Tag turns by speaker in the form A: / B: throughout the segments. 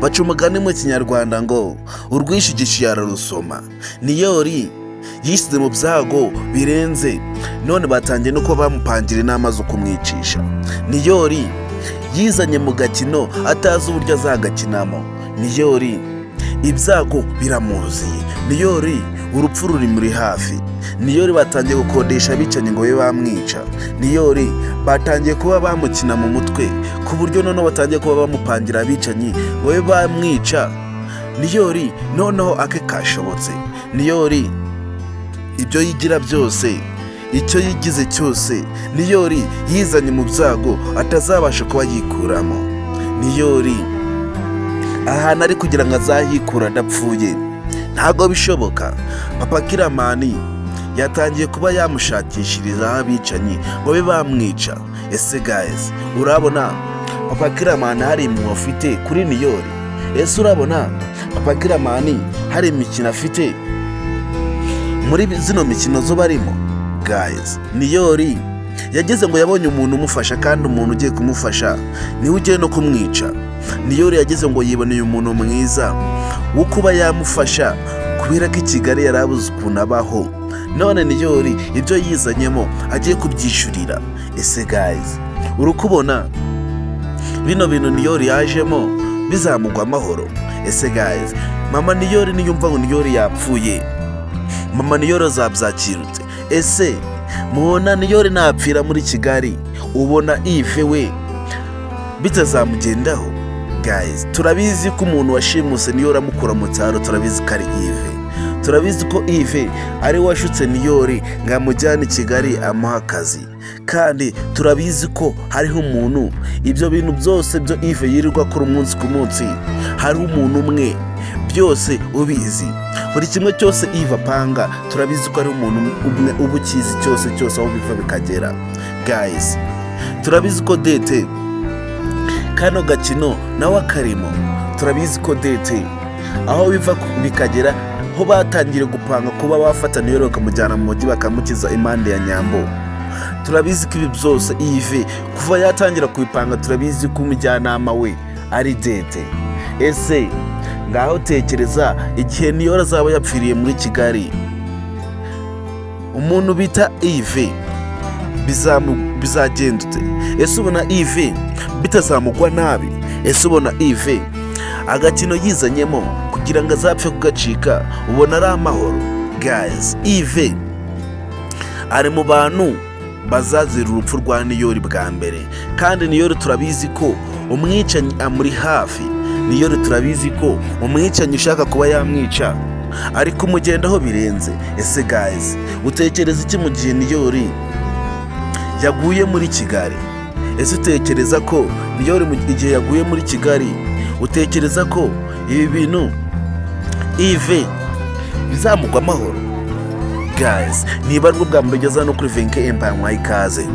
A: Baca umugani mu Kinyarwanda ngo urwishigishiye ararusoma. Niyori yishyize mu byago birenze, none batangiye no kuba bamupangira inama zo kumwicisha. Niyori yizanye mu gakino atazi uburyo azagakinamo. Niyori ibyago biramuziye. Niyori urupfu ruri muri hafi. Niyori batangiye gukodesha abicanyi ngo babe bamwica. Niyori batangiye kuba bamukina mu mutwe, ku buryo noneho batangiye kuba bamupangira abicanyi ngo babe bamwica. Niyori noneho ake kashobotse. Niyori ibyo yigira byose, icyo yigize cyose, Niyori yizanye mu byago atazabasha kuba yikuramo. Niyori ahantu ari kugira ngo azahikure adapfuye ntabwo bishoboka. Papa Kiramani yatangiye kuba yamushakishirizaho abicanyi ngo babe bamwica. Ese guys, urabona Papa Kiramani hari impuhwe afite kuri Niyori? Ese urabona Papa Kiramani hari imikino afite muri zino mikino zo barimo? Guys, Niyori yageze ngo yabonye umuntu umufasha, kandi umuntu ugiye kumufasha niwe ugiye no kumwica. Niyori yageze ngo yiboneye umuntu mwiza wo kuba yamufasha, kubera ko i Kigali yari abuze ukuntu abaho. None Niyori ibyo yizanyemo agiye kubyishyurira. Ese guys, uri kubona bino bintu Niyori yajemo bizamugwa amahoro? Ese guys, mama Niyori niyumva ngo Niyori yapfuye, mama Niyori azabyakirutse? Ese mubona Niyori napfira muri Kigali, ubona Ive we bitazamugendaho? Guys, turabizi ko umuntu washimuse Niyori amukura mu cyaro, turabizi ko ari Ive. Turabizi ko Ive ari we washutse Niyori ngo amujyane i Kigali amuhe akazi, kandi turabizi ko hariho umuntu, ibyo bintu byose byo Ive yirirwa akora umunsi ku munsi, hariho umuntu umwe byose ubizi. Buri kimwe cyose Ive apanga, turabizi ko hariho umuntu umwe uba ukizi cyose cyose, aho biva bikagera. Guys, turabizi ko Dete kano gakino nawe akarimo. Turabizi ko Dete aho biva bikagera ho batangiye gupanga kuba bafata Niyori bakamujyana mu mujyi, bakamukiza impande ya Nyambo. Turabizi ko ibi byose Ive kuva yatangira kubipanga, turabizi ko umujyanama we ari Dete. Ese ngaho tekereza igihe Niyori azaba yapfiriye muri Kigali, umuntu bita Ive bizagenda ute? Ese ubona Ive bitazamugwa nabi? Ese ubona Ive agakino yizanyemo kugira ngo azapfe kugacika, ubona ari amahoro? Guys, Ive ari mu bantu bazazira urupfu rwa Niyori bwa mbere, kandi Niyori turabizi ko umwicanyi amuri hafi. Niyori turabizi ko umwicanyi ushaka kuba yamwica ari kumugendaho birenze. Ese guys, utekereza iki mu gihe Niyori yaguye muri Kigali? Ese utekereza ko Niyori igihe yaguye muri Kigali, utekereza ko ibi bintu Ive bizamugwa amahoro? Guys, niba aribwo bwa mbere ugeze hano kuri Venke Empire, nkwaye ikaze.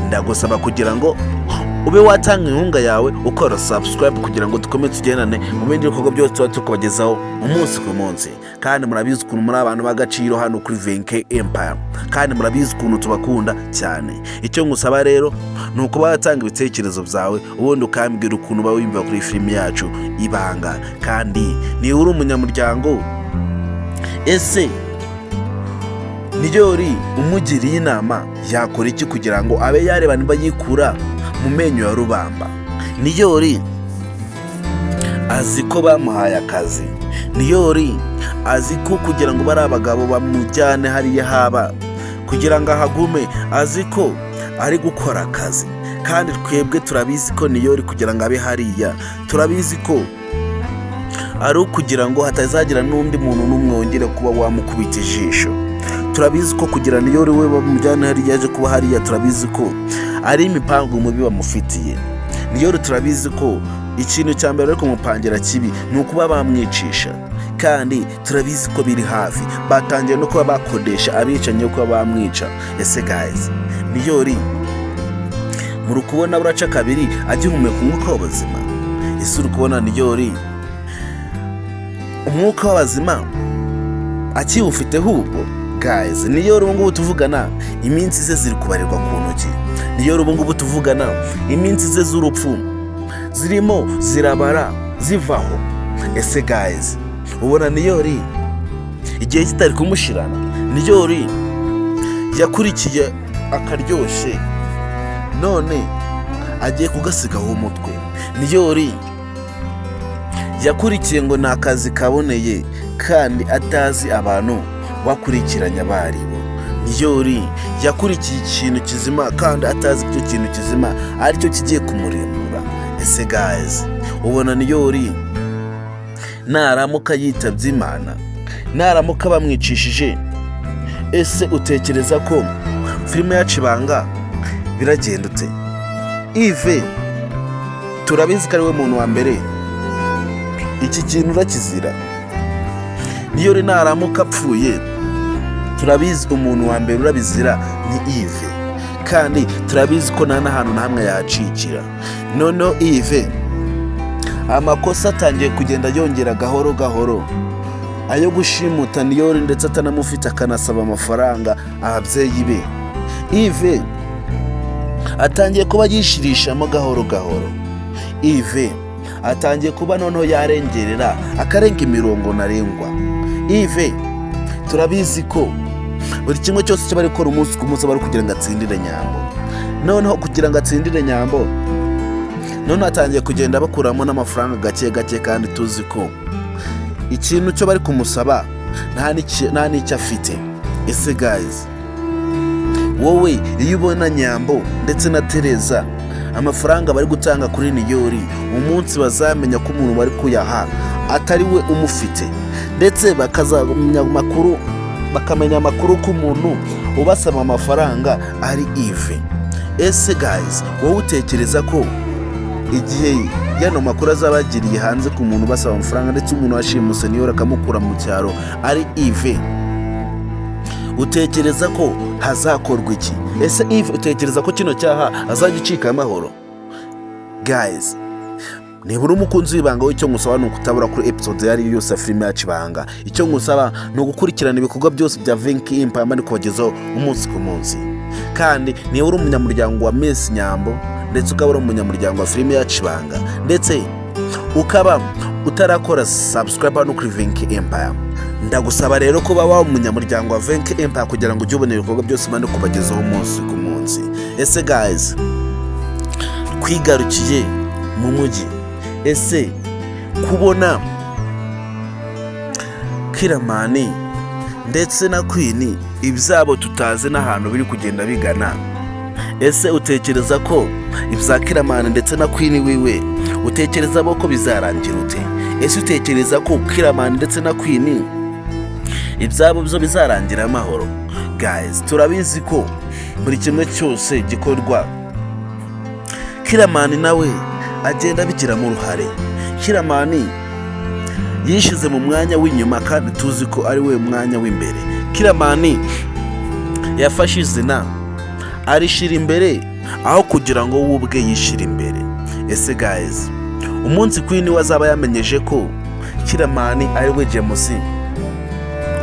A: Ndagusaba kugira ngo ube watanga inkunga yawe ukora subscribe, kugira ngo dukomeze tugendane mu bindi bikorwa byose tuba tukubagezaho umunsi ku munsi. Kandi murabizi ukuntu muri abantu b'agaciro hano kuri Venke Empire, kandi murabizi ukuntu tubakunda cyane. Icyo ngusaba rero ni ukuba watanga ibitekerezo byawe, ubundi ukambwira ukuntu uba wiyumva kuri filimi yacu Ibanga. Kandi niba uri umunyamuryango, ese Niyori umugiriye inama yakora iki kugira ngo abe yareba niba yikura mu menyo ya rubamba? Niyori azi ko bamuhaye akazi. Niyori azi ko kugira ngo bari abagabo bamujyane hariya haba kugira ngo ahagume, azi ko ari gukora akazi. Kandi twebwe turabizi ko Niyori kugira ngo abe hariya, turabizi ko ari ukugira ngo hatazagira n'undi muntu n'umwe wongera kuba wamukubita ijisho. Turabizi ko kugira Niyori we bamujyane hariya aje kuba hariya, turabizi ko ari imipango mubi bamufitiye. Niyori turabizi ko ikintu cya mbere bari kumupangira kibi ni ukuba bamwicisha, kandi turabizi ko biri hafi. Batangiye no kuba bakodesha abicanyi yo kuba bamwica. Ese guys, Niyori muri kubona buraca kabiri agihumeka umwuka w'ubuzima? Ese uri kubona Niyori umwuka w'abazima akiwufiteho ubwo? Guys, Niyori ubu ngubu tuvugana iminsi ze ziri kubarirwa ku ntoki. Niyori ubu ngubu tuvugana iminsi ze z'urupfu zirimo zirabara. Zivaho. Ese guys, ubona Niyori igihe kitari kumushirana? Niyori yakurikiye akaryoshye, none agiye kugasigaho umutwe. Niyori yakurikiye ngo ni akazi kaboneye, kandi atazi abantu bakurikiranye abaribo. Niyori yakurikiye ikintu kizima, kandi atazi icyo kintu kizima aricyo kigiye kumurimbura. Ese guys, ubona Niyori naramuka yitabye Imana, naramuka bamwicishije, ese utekereza ko filime yacu Ibanga biragenda ute? Ive turabizi ko ari we muntu wa mbere iki kintu urakizira. Niyori naramuka apfuye, turabizi umuntu wa mbere urabizira ni Ive, kandi turabizi ko nta n'ahantu na hamwe yacikira. Noneho Ive amakosa atangiye kugenda yongera gahoro gahoro, ayo gushimuta Niyori ndetse atanamufite, akanasaba amafaranga ababyeyi be. Ive atangiye kuba yishirishamo gahoro gahoro. Ive atangiye kuba noneho yarengerera, akarenga imirongo ntarengwa. Ive turabizi ko buri kimwe cyose cyo bari gukora umunsi ku munsi bari kugira ngo atsindire Nyambo. Noneho kugira ngo atsindire Nyambo, noneho atangiye kugenda bakuramo n'amafaranga gake gake, kandi tuzi ko ikintu cyo bari kumusaba nta n'icyo afite. Ese guys, wowe iyo ubona Nyambo ndetse na Tereza amafaranga bari gutanga kuri Niyori, umunsi bazamenya ko umuntu bari kuyaha atari we umufite, ndetse bakazamenya amakuru, bakamenya amakuru ko umuntu ubasaba amafaranga ari Ive, ese guys, wowe utekereza ko igihe yano makuru azaba yagiriye hanze ku muntu ubasaba amafaranga, ndetse umuntu washimuse Niyori akamukura mu cyaro ari Ive, utekereza ko hazakorwa iki? Ese Ive utekereza ko kino cyaha azajya ucika amahoro? Guys, nibura umukunzi w'Ibanga, w'icyo ngusaba ni ukutabura kuri episode iyo ari yo yose ya filime yacu Ibanga. Icyo ngusaba ni ugukurikirana ibikorwa byose bya Venki Empire bari kubagezaho umunsi ku munsi. Kandi niba uri umunyamuryango wa Miss Nyambo, ndetse ukaba uri umunyamuryango wa filime yacu Ibanga, ndetse ukaba utarakora subscribe hano kuri Venki Empire, ndagusaba rero kuba waba umunyamuryango wa Venki Empire kugira ngo ujye ubona ibikorwa byose bari kubagezaho umunsi ku munsi. Ese guys, twigarukiye mu mujyi, ese kubona Kiramani ndetse na Queen ibyabo tutazi n'ahantu biri kugenda bigana, ese utekereza ko ibya Kiramani ndetse na Queen wiwe, utekereza bo ko bizarangira ute? Ese utekereza ko Kiramani ndetse na Queen ibyabo byo bizarangira amahoro? Guys, turabizi ko buri kimwe cyose gikorwa Kiramani nawe agenda abigiramo uruhare. Kiramani yishyize mu mwanya w'inyuma, kandi tuzi ko ari we mwanya w'imbere. Kiramani yafashe izina arishyira imbere aho kugira ngo we ubwe yishyire imbere. Ese guys, umunsi Queen we azaba yamenyeje ko Kiramani ari we James,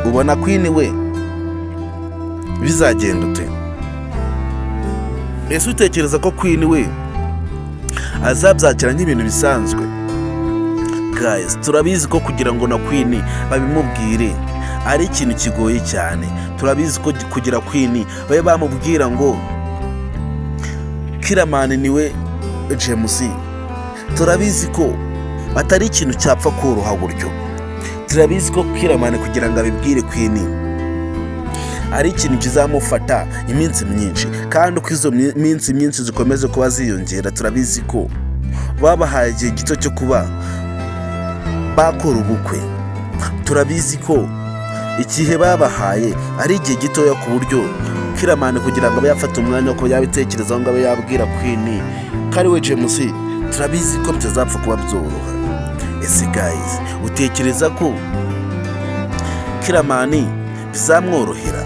A: ubona Queen we bizagenda ute? Ese utekereza ko Queen we azabyakira nk'ibintu bisanzwe? Guys, turabizi ko kugira ngo na Queen babimubwire ari ikintu kigoye cyane. Turabizi ko kugira Queen babe bamubwira ngo Kiramani niwe James, turabizi ko atari ikintu cyapfa koroha gutyo. Turabizi ko Kiramani kugira ngo abibwire Queen ari ikintu kizamufata iminsi myinshi, kandi uko izo minsi myinshi zikomeza kuba ziyongera, turabizi ko babahaye igihe gito cyo kuba bakora ubukwe. Turabizi ko igihe babahaye ari igihe gitoya, ku buryo Kiramani kugira ngo abe yafata umwanya wo kuba yabitekerezaho ngo abe yabwira Queen ko ari we James, turabizi ko bitazapfa kuba byoroha. Ese guys, utekereza ko Kiramani bizamworohera?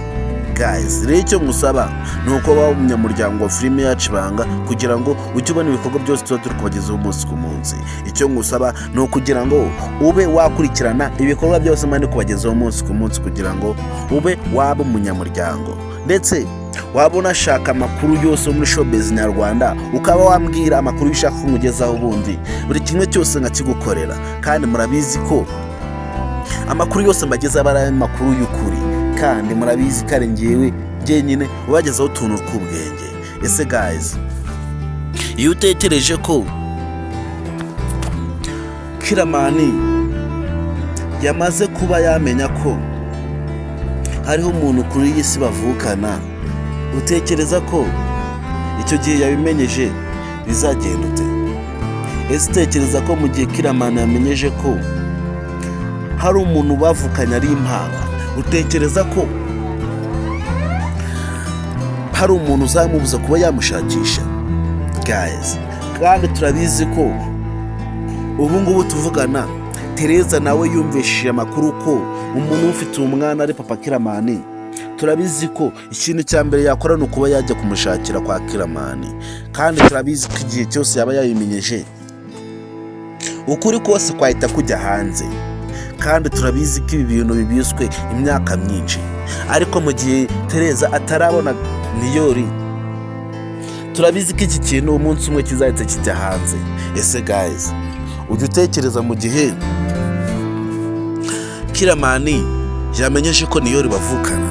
A: Guys, rero icyo ngusaba ni uko waba umunyamuryango wa filime yacu Ibanga kugira ngo ujye ubona ibikorwa byose tuba turi kubagezaho umunsi ku munsi. Icyo ngusaba ni ukugira ngo ube wakurikirana ibikorwa byose mani kubagezaho umunsi ku munsi, kugira ngo ube waba umunyamuryango ndetse Waba unashaka amakuru yose yo muri showbiz nyarwanda, ukaba wambwira amakuru ushaka ko nkugezaho, ubundi buri kimwe cyose nkakigukorera. Kandi murabizi ko amakuru yose mbagezaho aba ari amakuru y'ukuri, kandi murabizi ko ari ngewe njyenyine ubagezaho utuntu tw'ubwenge. Ese guys, iyo utekereje ko Kiramani yamaze kuba yamenya ko hariho umuntu kuri iyi si bavukana, utekereza ko icyo gihe yabimenyeje bizagenda ute? Ese utekereza ko mu gihe Kiramani yamenyeje ko hari umuntu bavukanye ari impanga, utekereza ko hari umuntu uzamubuza kuba yamushakisha? Guys, kandi turabizi ko ubu ngubu tuvugana Tereza nawe yumvishije amakuru ko umuntu ufite umwana ari papa Kiramani. Turabizi ko ikintu cya mbere yakora ni ukuba yajya kumushakira kwa Kiramani, kandi turabizi ko igihe cyose yaba yabimenyeje ukuri kose kwahita kujya hanze. Kandi turabizi ko ibi bintu bibiswe imyaka myinshi, ariko mu gihe Tereza atarabona Niyori, turabizi ko iki kintu umunsi umwe kizahita kijya hanze. Ese guys, ujya utekereza mu gihe Kiramani yamenyeje ko Niyori bavukana?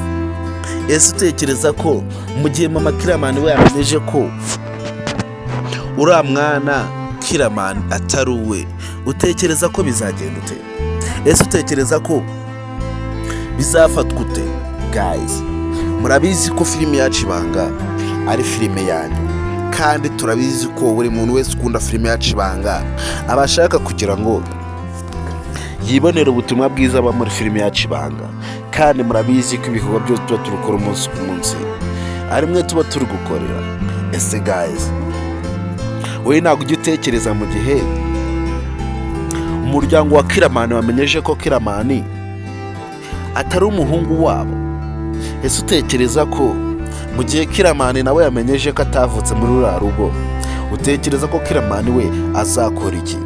A: Ese utekereza ko mu gihe mama Kiramani we yamenyeje ko uriya mwana Kiramani atari uwe, utekereza ko bizagenda ute? Ese utekereza ko bizafatwa ute? Guys, murabizi ko filime yacu Ibanga ari filime yanyu, kandi turabizi ko buri muntu wese ukunda filime yacu Ibanga aba ashaka kugira ngo yibonere ubutumwa bwiza aba muri filime yacu Ibanga. Kandi murabizi ko ibikorwa byose tuba tubikora umunsi ku munsi, ari mwe tuba turi gukorera. Ese guys, wowe ntabwo ujya utekereza mu gihe umuryango wa Kiramani wamenyeje ko Kiramani atari umuhungu wabo? Ese utekereza ko mu gihe Kiramani nawe yamenyeje ko atavutse muri ruriya rugo, utekereza ko Kiramani we azakora iki?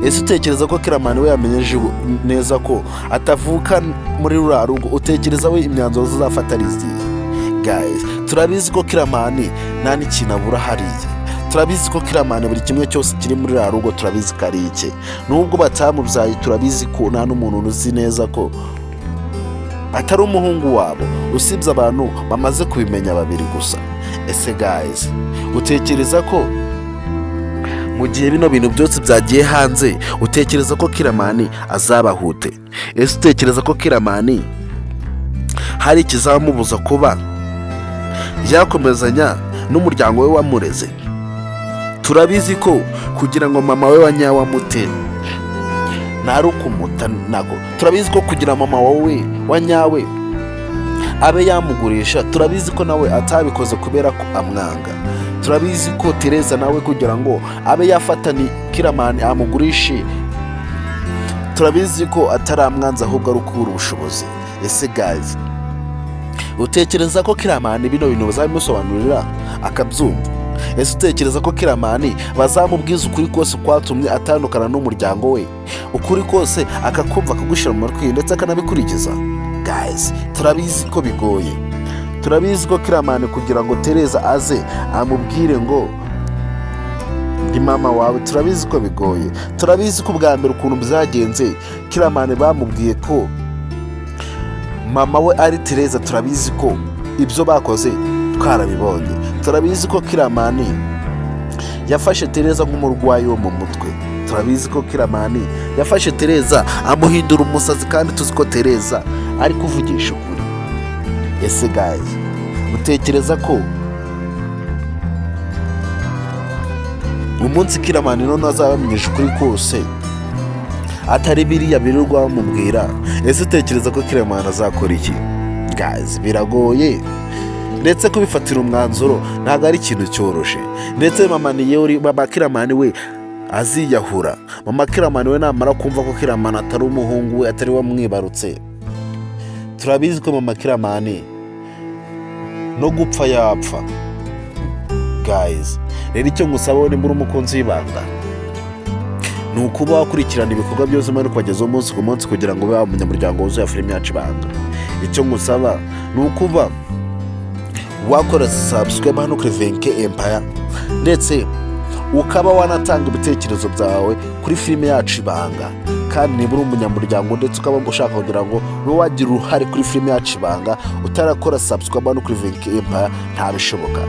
A: Ese utekereza ko Kiramani we yamenyeje neza ko atavuka muri ruriya rugo, utekereza we imyanzuro azafata ari izihe? Guys, turabizi ko Kiramani nta n'ikintu abura hariya. Turabizi ko Kiramani buri kimwe cyose kiri muri ruriya rugo turabizi ko ari icye, nubwo batamubyaye. Turabizi ko nta n'umuntu uzi neza ko atari umuhungu wabo, usibye abantu bamaze kubimenya babiri gusa. Ese guys, utekereza ko mu gihe bino bintu byose byagiye hanze, utekereza ko Kiramani azabahute? Ese utekereza ko Kiramani hari ikizamubuza kuba yakomezanya n'umuryango we wamureze? Turabizi ko kugira ngo mama we wa nyawe amute ntari ukumuta nako. Turabizi ko kugira mama wowe wa nyawe abe yamugurisha, turabizi ko nawe atabikoze kubera ko amwanga. Turabizi ko Tereza nawe kugira ngo abe yafata ni Kiramani amugurishe, turabizi ko ataramwanza, ahubwo ari ukubura ubushobozi. Ese guys, utekereza ko Kiramani bino bintu bazabimusobanurira akabyumva? Ese utekereza ko Kiramani bazamubwiza ukuri kose kwatumye atandukana n'umuryango we, ukuri kose akakumva, akagushyira mu matwi ndetse akanabikurikiza? Guys, turabizi ko bigoye. Turabizi ko Kiramani kugira ngo Tereza aze amubwire ngo ndi mama wawe, turabizi ko bigoye. Turabizi ko ubwa mbere ukuntu byagenze, Kiramani bamubwiye ko mama we ari Tereza. Turabizi ko ibyo bakoze twarabibonye. Turabizi ko Kiramani yafashe Tereza nk'umurwayi wo mu mutwe. Turabizi ko Kiramani yafashe Tereza amuhindura umusazi, kandi tuzi ko Tereza ari kuvugisha ukuri. Ese guys, utekereza ko umunsi Kiramani noneho azaba yamenyesha ukuri kose, atari biriya birirwa bamubwira, ese utekereza ko Kiramani azakora iki? Guys, biragoye, ndetse kubifatira umwanzuro ntabwo ari ikintu cyoroshye. Ndetse mama Niyori, mama Kiramani we aziyahura. Mama Kiramani we namara kumva ko Kiramani atari umuhungu we, atari we wamwibarutse, turabizi ko mama Kiramani no gupfa yapfa. Guys, rero icyo ngusaba nimba uri umukunzi w'Ibanga ni ukuba wakurikirana ibikorwa byose mbari kubagezaho umunsi ku munsi, kugira ngo ube umunyamuryango wuzuye wa filime yacu Ibanga. Icyo ngusaba ni ukuba Wakora subscribe hano kuri Venke Empire, ndetse ukaba wanatanga ibitekerezo byawe kuri filime yacu Ibanga. Kandi niba uri umunyamuryango, ndetse ukaba ushaka kugira ngo ube wagira uruhare kuri filime yacu Ibanga, utarakora subscribe hano kuri Venke Empire ntabishoboka.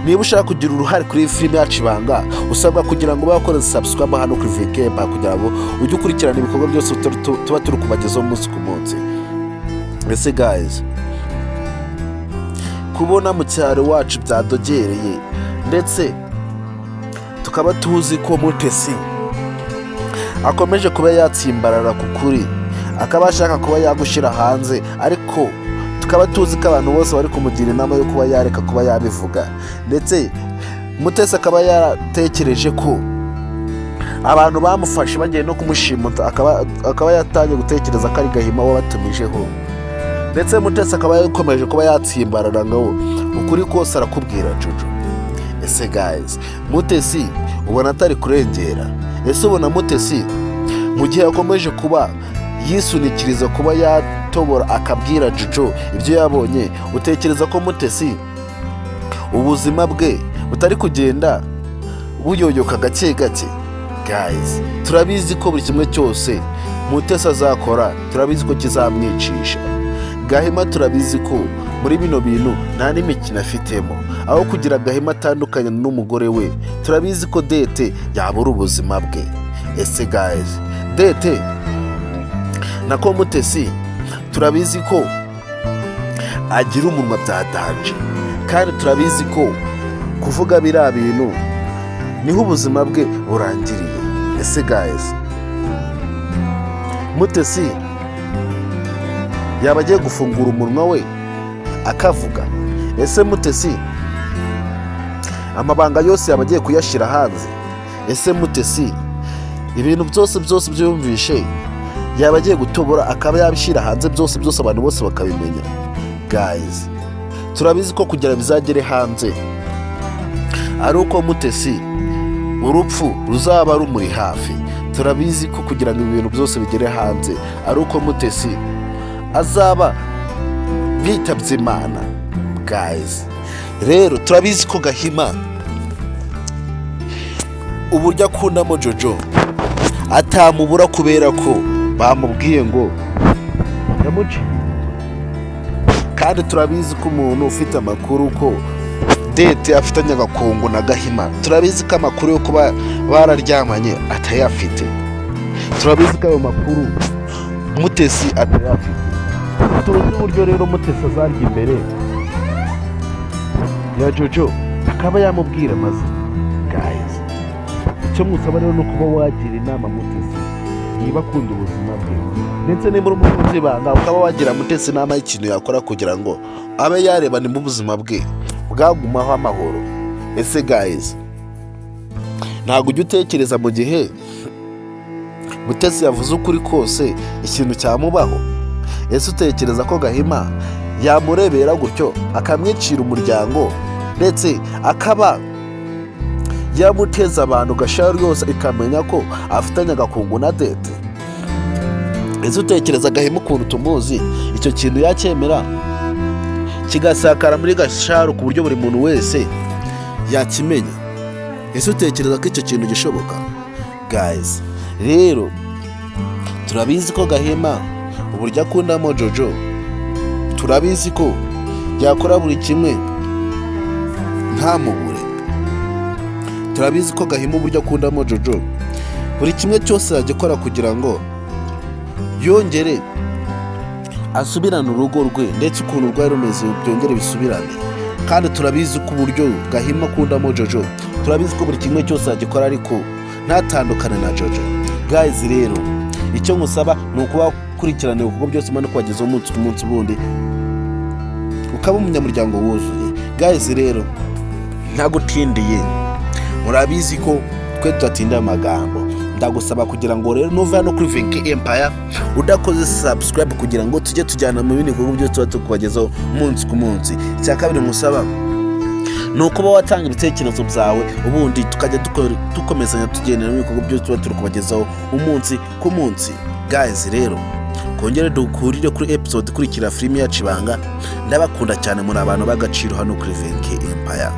A: Niba ushaka kugira uruhare kuri filime yacu Ibanga, usabwa kugira ngo ube wakoze subscribe hano kuri Venke Empire, kugira ngo ujye ukurikirana ibikorwa byose tuba turi kubagezaho umunsi ku munsi. Ese guys, kubona mu cyaro iwacu byadogereye, ndetse tukaba tuzi ko Mutesi akomeje kuba yatsimbarara ku kuri, akaba ashaka kuba yagushyira hanze, ariko tukaba tuzi ko abantu bose bari kumugira inama yo kuba yareka kuba yabivuga, ndetse Mutesi akaba yaratekereje ko abantu bamufashe bagiye no kumushimuta, akaba yatangiye gutekereza ko ari Gahima wabatumijeho, ndetse Mutesi akaba yakomeje kuba yatsimbarara ngo ukuri kose arakubwira Jojo. Ese guys, Mutesi ubona atari kurengera? Ese ubona Mutesi mu gihe yakomeje kuba yisunikiriza kuba yatobora akabwira Jojo ibyo yabonye, utekereza ko Mutesi ubuzima bwe butari kugenda buyoyoka gake gake? Guys, turabizi ko buri kimwe cyose Mutesi azakora, turabizi ko kizamwicisha Gahima. Turabizi ko muri bino bintu nta n'imikino afitemo. Aho kugira Gahima atandukanye n'umugore we, turabizi ko Dete yabura ubuzima bwe. Ese guys, Dete, nako Mutesi, turabizi ko agira umunwa byatanje, kandi turabizi ko kuvuga biriya bintu niho ubuzima bwe burangiriye. Ese guys, Mutesi yaba agiye gufungura umunwa we akavuga? Ese Mutesi amabanga yose yaba agiye kuyashyira hanze? Ese Mutesi ibintu byose byose byumvishe yaba agiye gutobora akaba yabishyira hanze byose byose, abantu bose bakabimenya? Guys, turabizi ko kugira bizagere hanze ari uko Mutesi urupfu ruzaba rumuri hafi. Turabizi ko kugira ngo ibintu byose bigere hanze ari uko Mutesi azaba bitabye Imana. Guys rero, turabizi ko Gahima uburyo akundamo Jojo atamubura, kubera ko bamubwiye ngo yamuciye, kandi turabizi ko umuntu ufite amakuru ko Dete afitanye agakungu na Gahima, turabizi ko amakuru yo kuba bararyamanye atayafite. Turabizi ko ayo makuru Mutesi atayafite. Tuzi uburyo rero Mutesi azarya imbere ya Jojo akaba yamubwira maze. Guys, icyo musaba rero ni ukuba wagira inama Mutesi niba akunda ubuzima bwe, ndetse niba uri umukunzi ibanga, ukaba wagira Mutesi inama y'ikintu yakora kugira ngo abe yareba nimba ubuzima bwe bwagumaho amahoro. Ese guys, ntabwo ujya utekereza mu gihe Mutesi yavuze ukuri kose ikintu cyamubaho? Ese utekereza ko Gahima yamurebera gutyo akamwicira umuryango, ndetse akaba yamuteza abantu Gasharu yose ikamenya ko afitanye agakungu na Dete? Ese utekereza Gahima ukuntu tumuzi, icyo kintu yacyemera kigasakara muri Gasharu ku buryo buri muntu wese yakimenya? Ese utekereza ko icyo kintu gishoboka? Guys rero, turabizi ko Gahima uburyo akundamo Jojo, turabizi ko yakora buri kimwe ntamubure. Turabizi ko Gahima uburyo akundamo Jojo, buri kimwe cyose yagikora kugira ngo yongere asubirane urugo rwe, ndetse ukuntu rwari rumeze byongere bisubirane. Kandi turabizi ko uburyo Gahima akundamo Jojo, turabizi ko buri kimwe cyose yagikora ariko ntatandukane na Jojo. Guys rero, icyo nkusaba ni ukuba ukurikirana ibikorwa byose mbona kubagezaho umunsi ku munsi, ubundi ukaba umunyamuryango wuzuye. Guys rero, ntagutindiye, murabizi ko twe tudatinda amagambo. Ndagusaba kugira ngo rero nuva hano kuri Venke Empire udakoze subscribe, kugira ngo tujye tujyana mu bindi bikorwa byose tuba tukubagezaho umunsi ku munsi. Icya kabiri nkusaba ni ukuba watanga ibitekerezo byawe, ubundi tukajya dukomezanya tugendera mu bikorwa byose tuba turi kubagezaho umunsi ku munsi. Guys rero. Kongere dukurire kuri episode ikurikira filime yacu Ibanga. Ndabakunda cyane, muri abantu b'agaciro hano kuri Venke Empire.